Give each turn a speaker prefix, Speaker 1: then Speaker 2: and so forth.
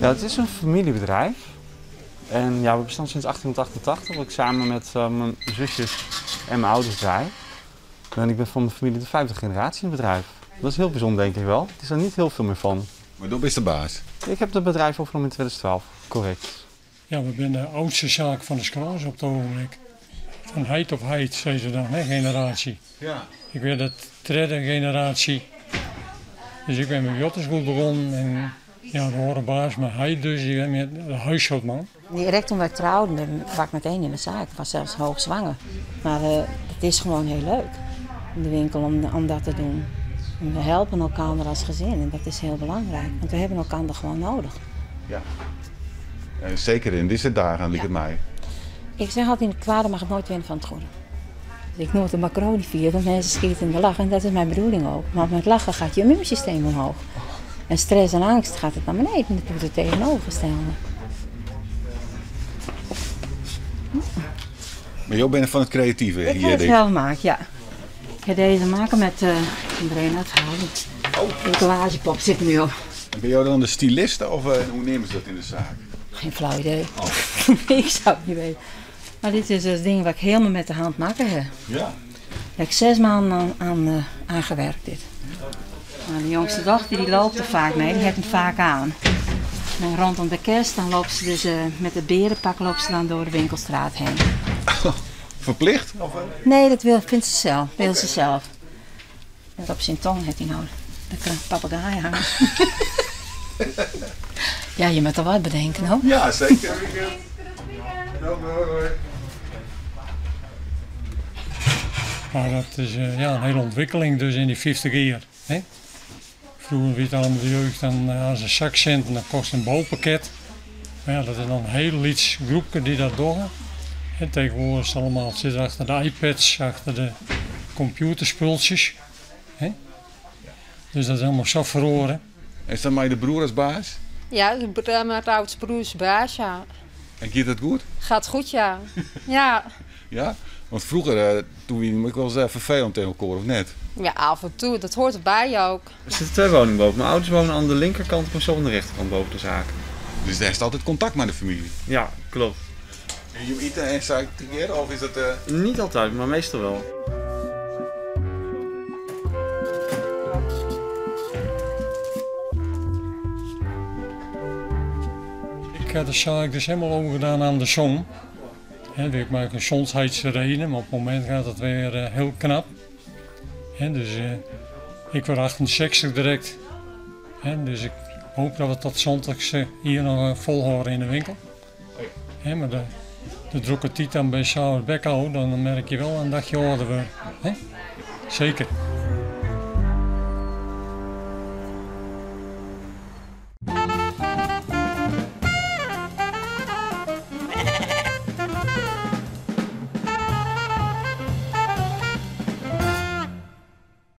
Speaker 1: Ja, het is een familiebedrijf. En ja, we bestaan sinds 1888, wat ik samen met mijn zusjes en mijn ouders draai. En ik ben van mijn familie de vijfde generatie in het bedrijf. Dat is heel bijzonder, denk ik wel. Het is er niet heel veel meer van.
Speaker 2: Maar du bist de baas?
Speaker 1: Ik heb het bedrijf overgenomen in 2012, correct.
Speaker 3: Ja, we zijn de oudste zaak van de Skras op het ogenblik. Van heit op heit, zei ze dan, hè, generatie.
Speaker 2: Ja.
Speaker 3: Ik ben de derde generatie. Dus ik ben met Jottes goed begonnen. En ja, de horen baas, maar hij dus, die ben de huishoudman.
Speaker 4: Direct toen wij trouwden, was ik meteen in de zaak. Ik was zelfs hoogzwanger. Maar het is gewoon heel leuk in de winkel om dat te doen. En we helpen elkaar als gezin en dat is heel belangrijk. Want we hebben elkaar gewoon nodig.
Speaker 2: Ja. En zeker in deze dagen, lijkt het mij.
Speaker 4: Ik zeg altijd, in het kwade mag het nooit winnen van het goede. Dus ik noem het een macaroni want mensen schieten in de lach en dat is mijn bedoeling ook. Maar met lachen gaat je immuunsysteem omhoog. En stress en angst gaat het naar beneden, dat doet het tegenovergestelde.
Speaker 2: Maar jij bent van het creatieve
Speaker 4: Ik
Speaker 2: hier,
Speaker 4: heb het
Speaker 2: denk
Speaker 4: zelf maken, ja. Ik ga deze maken met een Brenna halen.
Speaker 2: Oh.
Speaker 4: De collagepop zit er nu op.
Speaker 2: En ben jij dan de styliste of hoe nemen ze dat in de zaak?
Speaker 4: Geen flauw idee.
Speaker 2: Oh.
Speaker 4: Ik zou het niet weten. Maar dit is dus het ding wat ik helemaal met de hand maken heb.
Speaker 2: Ja.
Speaker 4: Daar heb ik 6 maanden aan gewerkt dit. Maar de jongste dochter die loopt er vaak mee, die heeft hem vaak aan. En rondom de kerst dan loopt ze dus met het berenpak loopt ze dan door de winkelstraat heen.
Speaker 2: Verplicht? Of?
Speaker 4: Nee, dat vindt ze zelf. Wil ze zelf. En op zijn tong heeft hij nou de papegaai hangen. Ja, je moet er wat bedenken, hoor.
Speaker 2: Ja, zeker.
Speaker 3: Maar dat is een hele ontwikkeling dus in die 50 jaar. Hè? Vroeger werd allemaal de jeugd dan aan zijn zakcenten, en dat kost een bouwpakket. Maar ja, dat is dan een heel iets groepje die dat doen. En tegenwoordig is het allemaal, het zit achter de iPads, achter de computerspultjes. Hè? Dus dat is allemaal zo verloren.
Speaker 2: En is dat mij de broer als baas?
Speaker 5: Ja, mijn oudste broer is baas, ja.
Speaker 2: En gaat dat goed?
Speaker 5: Gaat goed, ja. Ja.
Speaker 2: Ja? Want vroeger, toen we ik wel eens vervelend tegen elkaar, of net?
Speaker 5: Ja, af en toe. Dat hoort erbij ook.
Speaker 1: Er zitten 2 woningen boven. Mijn ouders wonen aan de linkerkant, ik ben zelf aan de rechterkant boven de zaak.
Speaker 2: Dus er is altijd contact met de familie?
Speaker 1: Ja, klopt.
Speaker 2: En je eten en zaak keer, of is dat?
Speaker 1: Niet altijd, maar meestal wel.
Speaker 3: Ik heb de zaak dus helemaal overgedaan aan de zon. Hè, ik maak gezondheidsredenen, maar op het moment gaat het weer heel knap. Hè, dus ik word 68 direct. Hè, dus ik hoop dat we tot zondags hier nog volhouden in de winkel. Hè, maar de drukke tijd dan bij Sauer Bekko, dan merk je wel een dagje ouder worden. Hè? Zeker.